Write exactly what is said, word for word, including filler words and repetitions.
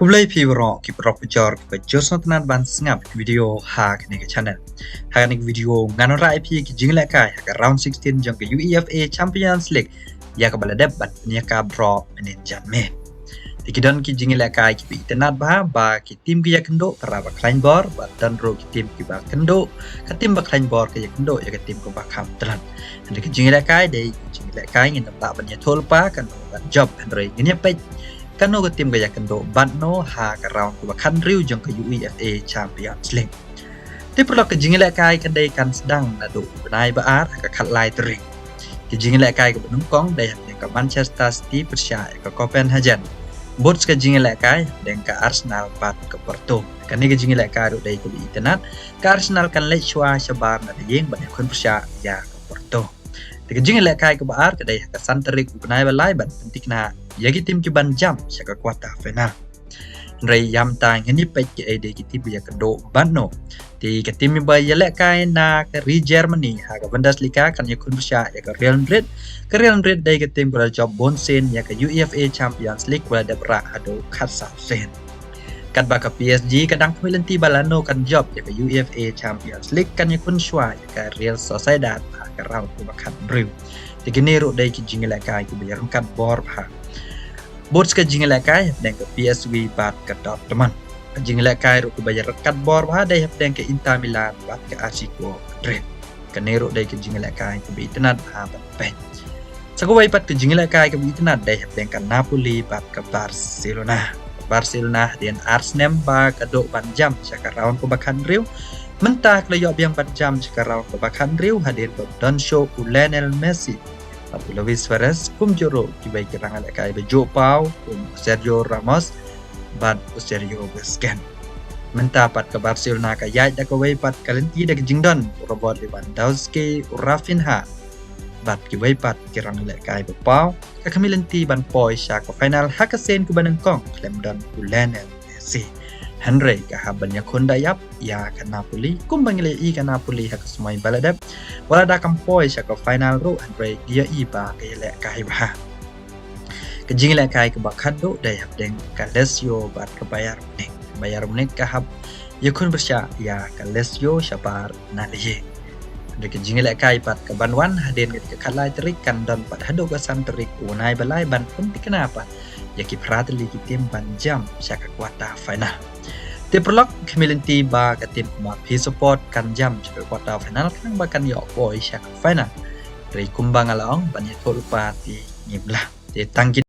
Khublei phi baroh ki paralok pajor kiba ju sngewtynnat ban sngap ki video ha kane ka channel. Ha kane ka video ngan wanrah ïa phi ki jingïalehkai ha ka round sixteen jong ka UEFA Champions League ïa kaba la dep ban pynïakap baroh mynnin janmiet. Te ki don ki jingïalehkai kiba itynnat bha, ba ki team ki ïakynduh para ba khlaiñ bor, bad don ruh ki team kiba kynduh, ka team ba khlaiñ bor ka ïakynduh ïa ka team kaba kham tlot. Hynrei ki jingïalehkai dei ki jingïalehkai, ngin ym lah ban ïathuh lypa kano ban jop, hynrei ngin ïa peit kano ka team ka ïakynduh bad no ha ka round kaba khathynriew jong ka UEFA Champions League. Te paralok, ka jingïalehkai ka dei kan sdang naduh u bnai ba ar ha ka khatlai tarik. Ki jingïalehkai kaba nyngkong dei hapdeng ka Manchester City pyrshah ïa ka Copenhagen. Bad sa ka jingïalehkai hapdeng ka Arsenal bad ka Porto. Kane ka jingïalehkai ruh dei kaba itynnat, ka Arsenal kan leit shuwa shabar na ïing ban ïakhun pyrshah ïa ka Porto. Te ka jingïalehkai kaba ar ka dei ha ka san tarik u bnai ba lai ban pynthikna ïa ki team ki ban jam sha ka quarter final. Hynrei ïa mynta ngin ïa peit kiei dei ki team ba ïakynduh bad no. Te ka team ba ïalehkai na ka ri Germany ha ka Bundesliga kan ïakhun pyrshah ïa ka Real Madrid. Ka Real Madrid dei ka team ba la jop bun sien ïa ka UEFA Champions League, ba la dep rah haduh khatsaw sien. Katba ka PSG ka dang khmih lynti ba lano kan jop ïa ka UEFA Champions League, kan ïakhun shuwa ïa ka Real Sociedad ha ka round kaba khathynriew. Te kine ruh dei ki jingïalehkai kiba ïaryngkat bor bha. Bad sa ka jingïalehkai hapdeng ka PSV bad ka Dortmund. Ka jingïalehkai ruh kaba ïaryngkat bor bha dei hapdeng ka Inter Milan bad ka Atletico Madrid. Kane ruh dei ka jingïalehkai kaba itynnat bha ban peit. Sa kawei pat ka jingïalehkai kaba itynnat dei hapdeng ka Napoli bad ka Barcelona. Barcelona hadien ar snem ba ka duh ban jam sha ka round kaba khathynriew, mynta ka la ïoh biang ban jam sha ka round kaba khathynriew hadien ba don shuh u Lionel Messi bad u Luis Suarez, kumjuh ruh kiwei ki rangïalehkai ba juh paw kum u Sergio Ramos bad u Sergio Busquets. Mynta pat ka Barcelona ka ïaid da kawei pat ka lynti da ka jingdon u Robert Lewandowski, u Raphinha bad kiwei pat ki rangïalehkai ba paw. Ka khmih lynti ban poi sha ka final ha ka sien kaba nyngkong khlem don u Lionel Messi. Hynrei ka hap ban ïakhun da ïap ïa ka Napoli, kumba ngi la ïohi ka Napoli ha ka sumai ba la dep. Wat la da kam poi sha ka final ruh, hynrei ngi ïohi ba ka ïalehkai bha. Ka jingïalehkai kaba khatduh dei hapdeng ka Lazio bad ka Bayern Munich. Bayern Munich ka hap ïakhun pyrshah ïa ka Lazio shabar na ïing. Hynrei ka jingïalehkai pat kaban wan hadien ka khatlai tarik kan don pat haduh ka san tarik u bnai ba lai ban pynthikna pat ïa ki phra tylli ki team ban jam sha ka quarter final. Te paralok, khmih lynti ba ka team kaba phi support kan jam sha ka quarter final, khnang ba kan ïoh poi sha ka final. Hynrei kumba nga la ong, ban ïathuh lypa te ngim lah. Te tang ki